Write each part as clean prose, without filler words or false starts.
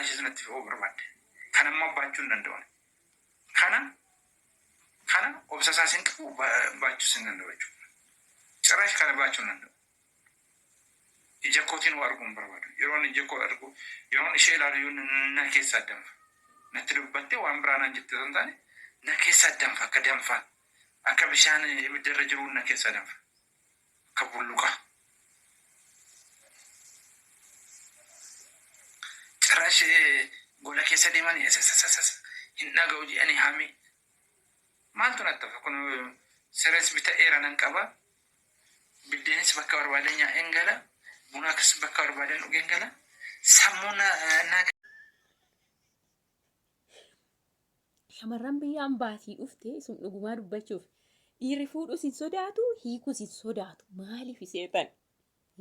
ishees natti fe'uu barbaadde. Kana immoo baachuu hin danda'u ani. Kana kana obsa isaas hin qabu baachuus hin danda'u jechuudha. Ciraash kana baachuu hin danda'u. Ija kootiin waa arguu hin barbaadu. Yeroon ija koo argu, yeroon ishee ilaalu iyyuu na keessaa danfa. Natti dubbattee waan biraa naan jette osoo hin taane na keessaa danfa akka danfaa. Akka bishaan ibidda irra jiruu na keessaa danfa. Akka bulluqaa. Ciraash gola keessa deemanii sasasasas hin dhaga'u jedhanii hamii. Maaltu natti hafa kun sirees bitadheera nan qaba. Biddeenis bakka barbaaden nyaadheen gala. Bunas bakka barbaaden dhugeen gala. Sammuu na na Shamarran biyya ambaatii dhufte isin dhugumaa dubbachuuf dhiirri fuudhus hin sodaatu hiikus hin sodaatu maaliif seetan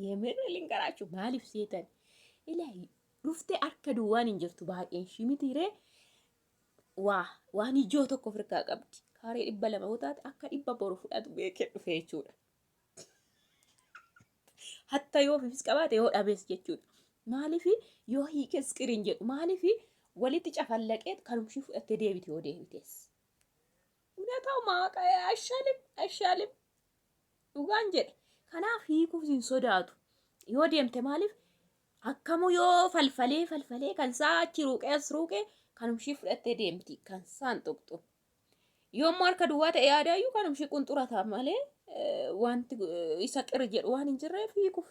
yemirra lingaraachuu maaliif seetan ilaahi dhufte harka duwwaan hin jirtu baay'een ishii mitiiree waa waan ijoo tokko ofirkaa qabdi. Kaaree 200 yoo taate akka dhibba boru fudhatu beekee dhufe jechuudha. Hatta yoo ofiifis qabaate yoo dhabees jechuudha. Maaliif yoo hiikes qiriin jedhu maaliif walitti cafallaqee kanumshii fudhattee deebite yoo deebites. Unataw maaqa ashaalim ashaalim dhugaan jedhe. Kanaaf hiikuuf hin sodaatu. Yoo deemte maaliif Akkamu yoo falfalee falfalee kan isaa achi ruuqee as ruuqee kanumshii fudhattee deemti kan isaan tuqxu. Yoommoo harka duwwaa ta'e yaadaayyuu kanumshii qunxurata malee wanti isa qiri jedhu waan hin jirreef hiikuuf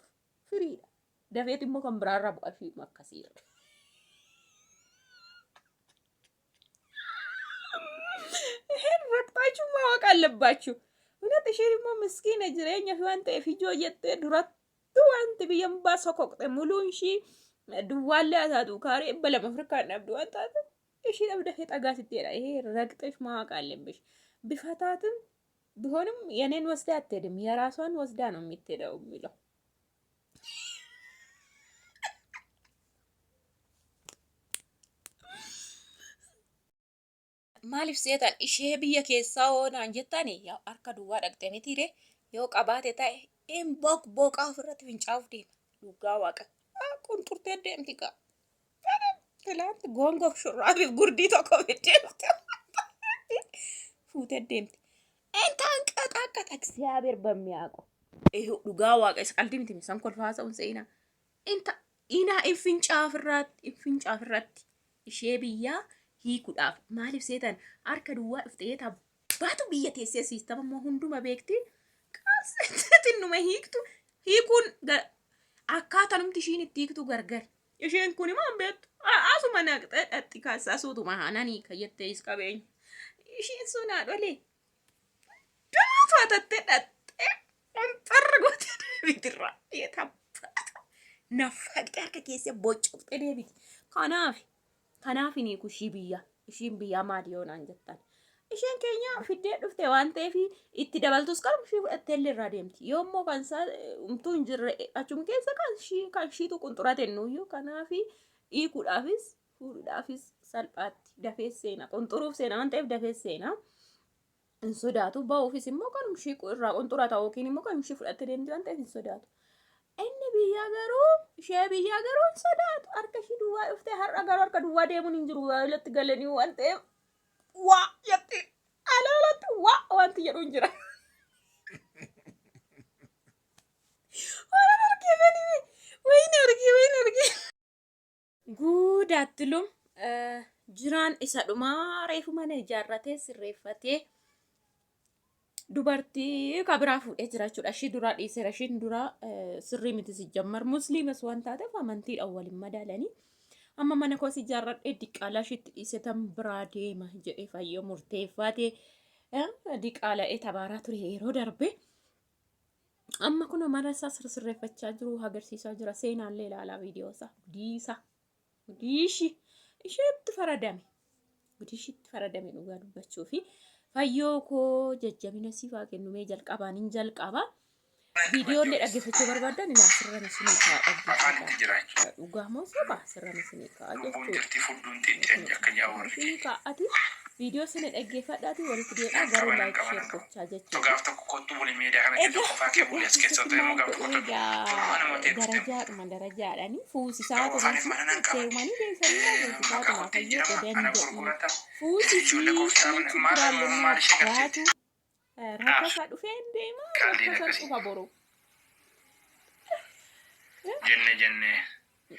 firiidha. Dafeet immoo kan biraarraa bu'a ishii akkasiirra. ይሄን ረግጣችሁ ማወቅ አለባችሁ። እውነት isheen immoo miskiina jireenya fi waan ta'eef ijoo jettee durattuu wanti biyya ambaa sokoqxe muluun ishii duwwaallee haa taatu kaaree 200 Afrikaan dhabdu waan taate ishii dhabda fee xagaa sitti jedha። ይሄ ረግጠሽ ማወቅ አለብሽ። ቢፈታትም ቢሆንም የኔን ወስዳ አትሄድም፣ የራሷን ወስዳ ነው የምትሄደው የሚለው Maaliif seetan ishee biyya keessaa hoo naan jettani yaa harka duwwaa dhaqxe mitiire yoo qabaate ta'e in boq boqaa ofirratti fincaa'uuf deema dhugaa waaqa qunxurtee deemti gaa tilaanti goongoof shurraabiif gurdii tokko fiddee dhufte fuutee deemti. Intaan qaxaqqaxa እግዚአብሔር በሚያውቀው ይኸው dhugaa waaqa isa qalbii miti misan kolfaa haasa'uun se'inaa inta inaa in fincaa'aa ofirraatti in fincaa'aa ofirratti ishee biyyaa hiikuudhaaf maaliif seetan harka duwwaa dhufte eeta baatu biyya teessee siistama immoo hunduma beekti xinnuma hiiktu hiikuun akkaatanumti ishiin itti hiiktu gargar isheen kun immoo hin beektu asuma naqxee dhaqxi kaassaa suutuma haananii kayyattee is qabeenya ishiin sun haadholee Duufaatattee dhaxxee qonxarra gootee deebitirra. Yetabbaata. Naffaqxee harka keessee boccoqxee deebiti. Kanaaf kanaaf hin hiiku ishii biyya. Ishiin biyyaa maali yoo naan jettan. Isheen keenya fiddee dhufte waan ta'eef itti dabaltus kanuma ishii fudhattee illee irraa deemti. Yoo immoo kan isaa umtuu hin jirre achuma keessa kan ishii kan ishiitu qunxurate nuyyuu kanaaf hiikuudhaafis fuudhuudhaafis salphaatti dafee seena. Qunxuruuf seena waan ta'eef dafee seena. Hin sodaatu. Ba'uufis immoo kanuma ishii irraa qunxurata yookiin immoo kanuma ishii fudhattee deemti waan ta'eef hin sodaatu. Inni biyyaa garuu ishee biyyaa garuu hin sodaatu. Harka ishii duwwaa dhuftee har'a garuu harka duwwaa deemuun hin jiru. Waalatti galanii waan ta'eef waa jetti alaalatti waa wanti jedhu hin jira. Waan argee banii wayiin argee wayiin argee. Guud attilum jiraan isa dhumaa reefu mana ijaarratee sirreeffatee dubartii ka biraa fuudhee jira jechuudha. Ishii duraa dhiiseera. Ishiin duraa sirrii miti sijjammar musliimas waan taateef amantiidhaan wal hin madaalanii. Amma mana koos ijaarradhee diqaalaa ishiitti dhiisee tan biraa deema jedhee fayyoo murteeffatee diqaala'ee tabaaraa ture yeroo darbe. Amma kun mana isaa sirreeffachaa jiru agarsiisaa jira. Seenaallee ilaalaa viidiyoo isaa. Gudiisa. Gudiishi. Isheetti faradame. Gudiishitti faradame dhugaa dubbachuu fi fayyoo koo jajjabina siif haa kennu mee jalqabaan hin jalqaba. Viidiyoolee dhaggeeffachuu barbaadan ilaa sirran isinii ka'a Afaan itti dhaggeeffadha. jiraachuu. Dhugaa moo soba sirran isinii ka'a Lubbuun jechuudha. jirti fudduun xiinxeen akka ja'a warri Isinii keenya. kaa'ati. Viidiyoo sana dhaggeeffadhaatii walitti deebi'aa Nan garuu qaba nan like qaba share nan qaba. gochaa Otoo jechuudha. gaaf tokko kottu buli miidiyaa kana keessa Egaa qofaa kee buli Itoophiyaa as keessa keessatti otoo immoo maal gaaf godhu tokko otoo egaa duruma nama ta'e dhuftee darajaadhuma darajaadhani garuu fuusisaatuma afaaniif mana nan sitti qaba. heerumanii deebisanii Maqaa fuusisaatuma kottiin fayyoo jedhama ana danda'ii gurgurata fuusisii ijoollee kooftaa ምን ችግር maal አለና maal ishee galcheetti. አባቱ Dhaaf ረከሳ dhufee hin deema qaalliin rakkasan akkasii dhufa boru jenne jenne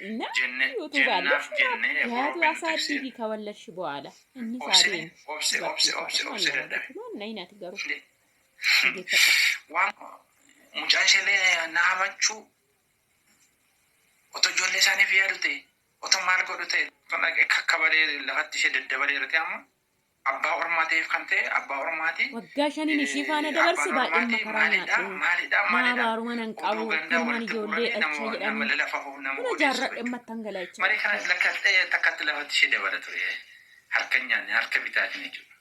እና jenne ዩቱብ አለሽ jennaaf jenne አባቱ boroofi nuti አሳድጊ ibsine. ከወለድሽ በኋላ እኒስ Obsine አዴም obse obse dubartii obse faadha obse maal dadhabe. ማን አይነት ገሩ dhaggeeffadha. Waan mucaan isheellee na hamachuu otoo ijoollee isaaniif yaadu ta'e otoo maal godhu ta'e otoo dhaqee kakkabalee lafatti ishee daddabaleera ta'e amma abbaa ormaa ta'eef kan ta'e abbaa ormaati. Waggaa shaniin ishii faana dabarse Abbaan baay'een ormaati makaraa maalidha nyaadhe. maalidha Naa maalidha baaruma nan oduu qabu gandaa ilmaan walitti ijoollee guuranii dhalcha nama nama jedhanii lafa nama buna odeessu jaarradhe jechuudha. mattan gala Malee jechuudha. kana lakkattee takkatti lafatti ishee dabala ture harka hin nyaanne harka bitaatiin jechuudha.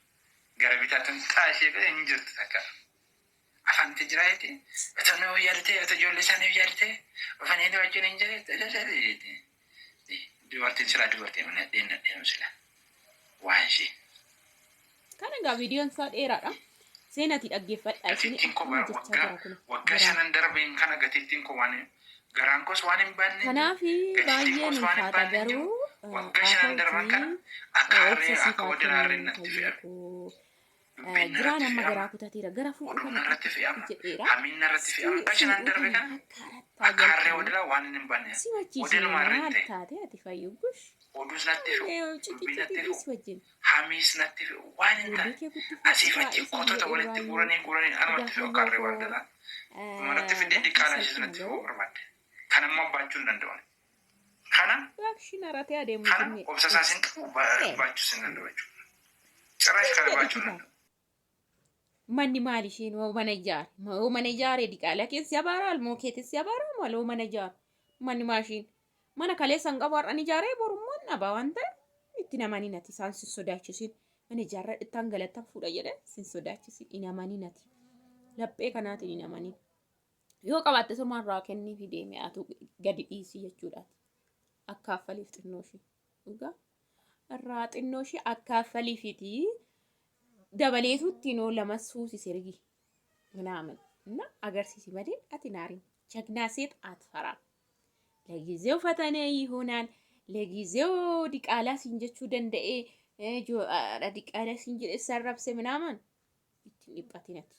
Gara bitaatiin xaa ishee godhe hin jirtu takka. Afaan itti jira jetti otoo nuuf yaadate otoo ijoollee isaaniif yaadate afaan inni wajjin hin jedhe dubartiin silaa dubartii nadheen nadheen sila waan ishee. Kana egaa viidiyoon isaa dheeraadha. Seenatii dhaggeeffadhaa isin Gateettiin koo akkana jechaa waggaa jira kun waggaa garaan. shanan darbeen kana gateettiin koo waan garaan koos waan hin baanne hin jiru Kanaaf gateettiin baay'een koos waan hin ulfaata baanne hin jiru garuu waggaa haa shanan darban kana ta'utii akka obsa harree siif akka haa wadala harreen kennu natti fayyee fe'ame koo. dubbiin Jiraan narratti amma fe'ama garaa kutateera gara fuudhuu oduun kana narratti akka fe'ama jedheera. hamiin narratti Si fe'ama waggaa shanan fuudhuu darbe kana kana akka arattaa akka harree jalqabee wadalaa waan hin baanne si machiisee wadeluma harreen maal ta'e taate ati fayyuu gush. oduus natti fe'u Citi dubbii citi natti fe'u dhiisi wajjin. hamiis natti fe'u waan hin Ijoollee taane kee guddifadhu asiif kaa achi isaan kotota jedhe walitti duraayyuu. guuranii guuranii Egaa anumatti fe'u akka fayyoo harree koo wadalaa Dhumarratti fiddee bakka diqaalaa ishees salphina natti fe'uu garuu barbaadde. Kana immoo baachuu hin danda'u. Kana reaction aratee adeemu kana jinnee. obsa isaas hin qabu baachuus hin danda'u jechuudha. Cirrash Hin kana jedhu baachuu hin kitaa. danda'u. Manni maal isheen hoo mana ijaare? Hoo mana ijaare diqaalaa keessi abaara almoo keetis abaara maal hoo mana ijaare? Manni maashiin mana kaleessa hin qabu har'an ijaaree borummoo hin dhaba waan ta'eef itti hin amanin ati isaan sin sodaachisin. Mana ijaarra ittaan galattan fuudha jedhe sin sodaachisin hin amanin ati. Laphee kanaatiin hin amanin. Yoo qabaatte sumaan irraa kenniifi deemi atu gadi dhiisii jechuudhaati. Akkaaffaliif xinnoo ishee. Dhugaa irraa xinnoo ishee akkaaffaliifiti dabaleetu ittiin oo lamas fuusise ergi ምናምን እና agarsiisi malee ati naarin ጀግና ሴት አትፈራም። ለጊዜው ፈተና ይሆናል። ለጊዜው diqaalaa siin jechuu danda'ee diqaalaa siin jedhe sarrabse ምናምን ittiin dhiphatin ati.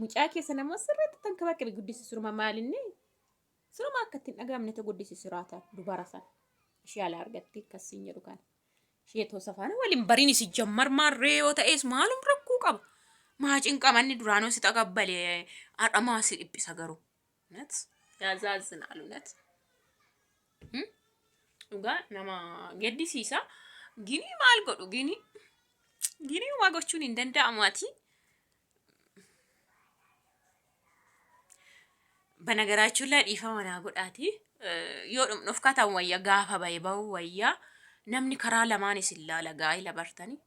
Mucaa keessa nama sirriitti tankabakkabe guddisi suruma maalinni suruma akka ittiin dhagahamne guddisi siraata dubara sana. Ishee ala argattee akkasiin jedhu kana. Ishee toosa faana waliin bariin isi jammar maarree yoo ta'es maalum rakkoo qaba. Maa cinqamanni duraanuu si taqabbale har'a maa si dhiphisa garuu. እውነት ያዛዝናል። እውነት dhugaa nama gaddisiisa. Gini maal godhu gini gini waa gochuun hin danda'amu ati. በነገራችን ላይ dhiifama naa godhaati. Yoo dhumdhuuf katan wayya gaafa bahe bahu wayya namni karaa lamaan isin laala gaa'ila bartanii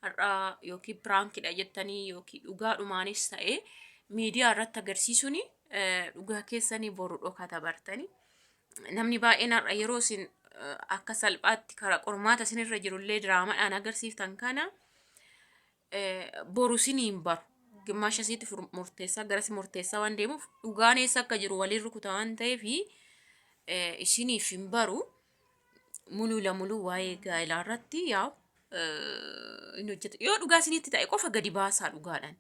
har'a yookiin piraankidha jettanii yookiin dhugaadhumaanis ta'e miidiyaa irratti agarsiisuun dhugaa keessanii boru dhokata bartanii namni baay'een har'a yeroo isin akka salphaatti karaa qormaata isinirra jirullee diraamaadhaan agarsiiftan kana boru isiniin baru. Gimmaasha isiitti murteessaa garasi murteessaa waan deemuuf dhugaan eessa akka jiru waliin rukuta waan ta'eef isiniif hin baru. Muluu lamuluu waa'ee gaa'elaa irratti yaa hin hojjetu. Yoo dhugaa isinitti ta'e qofa gadi baasaa dhugaadhaan.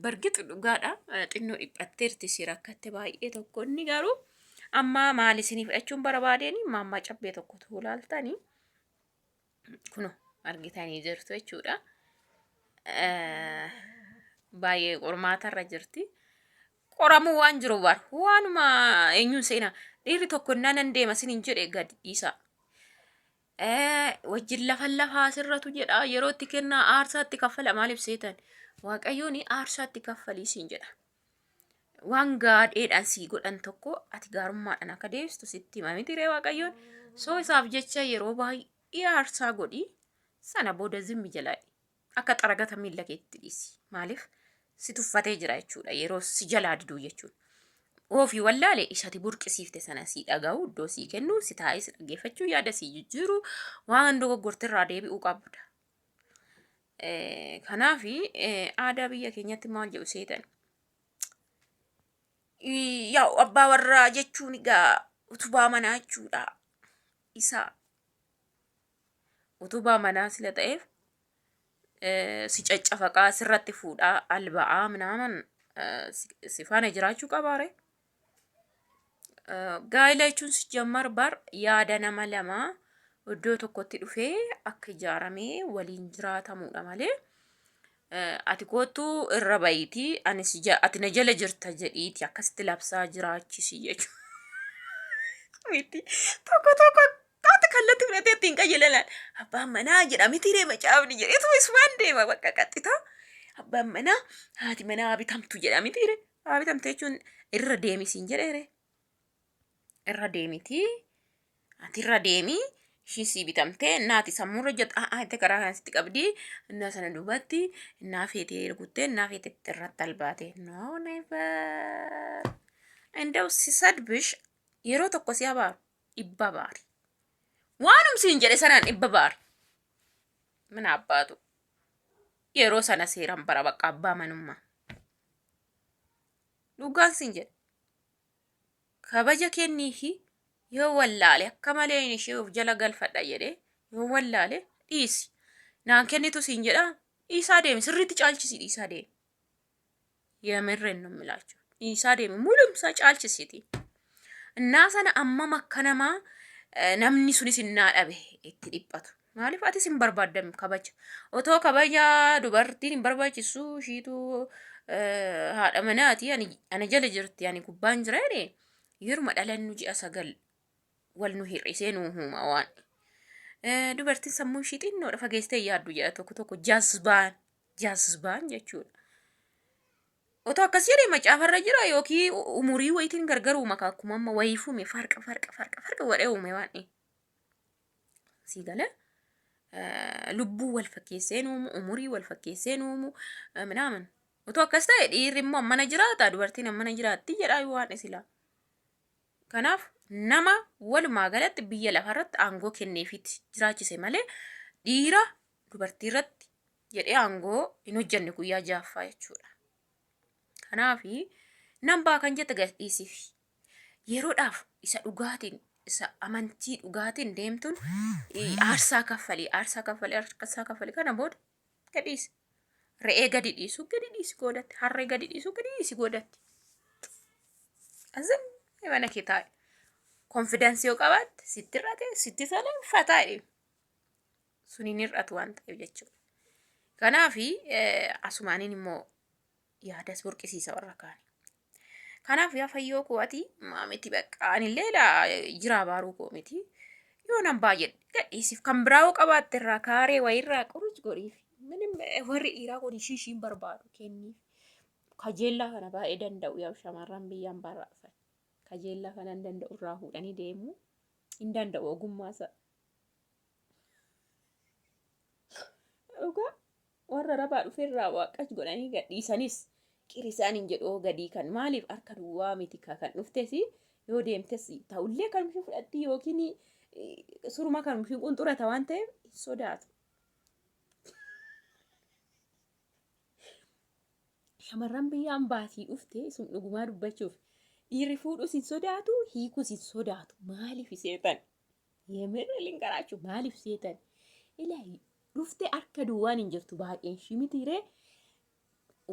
Bargix dhugaadha. Xinnoo dhiphatteerti si rakkatte baay'ee tokko inni garuu amma maal isinii fudhachuun barbaadeen maammaa cabbee tokkotu ilaaltanii kuno argitanii jirtu jechuudha. Baay'ee qormaatarra jirti. Qoramuu waan jiru bar waanuma eenyuun seenaa dhiirri tokko innaa nan deema sinin jedhe gadi dhiisaa. Wajjin lafan lafaa asirratu jedha yeroo itti kennaa aarsaa itti kaffala maaliif seetan waaqayyoon aarsaa itti kaffalii siin jedha. Waan gaadheedhaan sii godhan tokko ati gaarummaadhaan akka deebistu sitti hima miti ree waaqayyoon. Soo isaaf jecha yeroo baay'ee aarsaa godhi sana booda zimmi jalaa akka xaragata miilla keetti dhiisi. Maaliif si tuffatee jira jechuudha yeroo si jalaa diduu jechuudha. Ofii wallaale isati burqisiifte sana sii dhaga'u, iddoo sii kennu, si taa'ee si dhaggeeffachuu, yaada sii jijjiiru, waan dogoggorte irraa deebi'uu qabda. Kanaaf aadaa biyya keenyatti maal jedhu seetan? Yaa abbaa warraa jechuun egaa utubaa manaa jechuudha. Isa utubaa manaa sila ta'eef si caccafaqaa sirratti fuudhaa alba'aa minaaman si faana jiraachuu qabaare. Gaa'ela jechuun si jammar bar yaada nama lamaa iddoo tokkotti dhufee akka ijaaramee waliin jiraatamudha malee ati koottuu irra bayitii ani si ati na jala jirta jedhiiti akkasitti labsaa jiraachisi jechuudha. Miti tokko tokko akkaata kallatti fudhatee ittiin qajeelan abbaan manaa jedha miti ree macaafni jedheetu isumaan deema bakka qaxxitaa. Abbaan manaa haati manaa bitamtu jedha miti ree. Haa bitamtu jechuun irra deemi siin jedheere. Irra deemiti. Ati irra deemi. Ishii sii bitamtee naati sammuurra jette a'aa itti karaa kana sitti qabdi. Innaa sana duubatti innaa feetee rukuttee innaa feetee irratti albaate. No never. Indaw si sadbish yeroo tokko si abaaru dhibba baari. Waanum siin jedhe sanaan dhibba baari. Mina abbaatu. Yeroo sana seeran bara bakka abbaa manummaa. Dhugaan siin jedhe. Kabaja kenniifi yoo wallaale akka malee ishee of jala galfadha jedhee yoo wallaale dhiisi. Naan kennitu siin jedha dhiisaa deemi sirriitti caalchisi dhiisaa deemi. Yemirreen nu milaachuu dhiisaa deemi mulumsaa caalchisiti. Innaa sana ammam akka namaa namni sunis innaa dhabe itti dhiphatu. Maaliif atis hin barbaaddan kabaja. Otoo kabaja dubartiin hin barbaachisu ishiitu haadha manaati ana jala jirti ani gubbaan jira jedhee yeruma dhalannu ji'a 9 wal nu hir'isee nu huuma waan. Dubartiin sammuu ishii xinnoodha fageessitee yaaddu jedha tokko tokko jazbaan jazbaan jechuudha. Otoo akkas jedhee macaafarra jira yookiin umurii wayitiin gargar uuma akkuma amma wayii fuume farqa farqa farqa farqa godhee uume waan. Sii galee lubbuu wal fakkeessee uumu umurii wal fakkeessee uumu minaamin. Otoo akkas ta'e dhiirri immoo ammana jiraata dubartiin ammana jiraatti jedhaa waan isilaa. Kanaaf nama walumaa galatti biyya lafarratti aangoo kenneefiitti jiraachise malee dhiira dubartii irratti jedhee aangoo hin hojjenne guyyaa ja'affaa jechuudha. Kanaaf nan ba'a kan jette gadhiisiif. Yeroodhaaf isa dhugaatiin isa amantii dhugaatiin deemtuun aarsaa kaffalii aarsaa kaffalii aarsaa kaffalii kana booda gadhiisi. Re'ee gadi dhiisu gadi dhiisi goodatti harree gadi dhiisu gadi dhiisi goodatti. Azim mana kee taa'e. Konfidaansii yoo qabaatte sitti hir'ate sitti tole fataa jedhee. Sun hin hir'atu waan ta'eef jechuudha. Kanaaf asumaaniin immoo yaadas burqisiisa warra kaani. Kanaaf yaa fayyoo koo ati maamiti bakka anillee laa jiraa baaruu koo miti. Yoo nan baay'ee gadhiisiif kan biraa yoo qabaatte irraa kaaree wayirraa quruc godhiif. Minim warri dhiiraa kun ishii ishiin barbaadu kenniif. Kajeellaa kana baay'ee danda'u yaa shamarran biyyaan barraa'fan. Kajeellaa kana hin danda'u irraa fuudhanii deemuu hin danda'u ogummaa isaa. Dhugaa warra rabaa dhuferraa waaqas godhanii gadhiisanis qirisaan hin jedhu gadii kan maaliif harka duwwaa miti ka kan dhuftes yoo deemtes ta'ullee kan ishee fudhatti yookiin suruma kan ishee qunxurata waan ta'eef hin sodaatu. Shamarran biyyaan baasii dhufte sun dhugumaa dubbachuuf dhiirri fuudhus hin sodaatu hiikus hin sodaatu maaliif seetan yemirra lingaraachuu maaliif seetan ilaahi dhufte harka duwwaan hin jirtu baay'een ishii mitiiree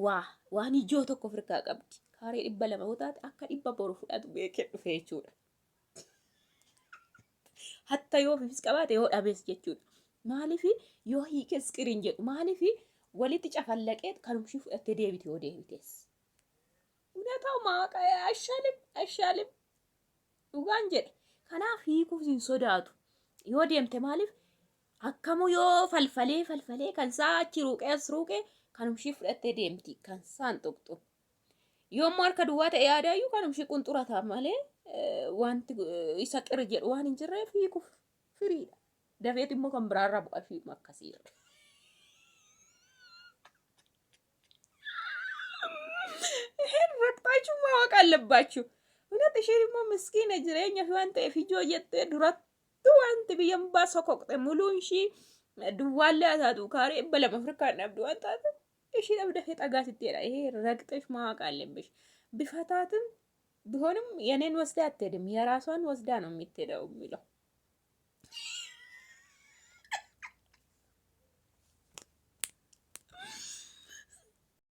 waa waan ijoo tokko ofirkaa qabdi kaaree 200 yoo taate akka dhibba boru fudhatu beekee dhufe jechuudha. Hatta yoo ofiifis qabaate yoo dhabees jechuudha. Maaliif yoo hiikes qiriin jedhu maaliif walitti cafallaqee kanumshii fudhattee deebite yoo deebites. Unataw maaqa ashaalim ashaalim dhugaan jedhe. Kanaaf hiikuuf hin sodaatu. Yoo deemte maaliif akkamuu yoo falfalee falfalee kan isaa achi ruuqee as ruuqee kanumshii fudhattee deemti kan isaan tuqxu. Yoo immoo harka duwwaa ta'e yaadaayyuu kanuma ishee qunxurata malee wanti isa qir jedhu waan hin jirreef hiikuuf firiidha. Dafeet immoo kan biraarraa bu'a fi akkasiirra. ይሄን ረግጣችሁ ማወቅ አለባችሁ። Hunat isheen immoo miskiina jireenya fi waan ta'eef ijoo jettee durattuu wanti biyya hambaa sokoqxe muluun ishii duwwaallee haa taatu kaaree 200 Afrikaan dhabdu waan taate ishii dhabda fee xagaa sitti jedha. Ee ragxesh ማወቅ አለብሽ ቢፈታትም ቢሆንም የኔን ወስዳ አትሄድም የራሷን ወስዳ ነው የምትሄደው የሚለው።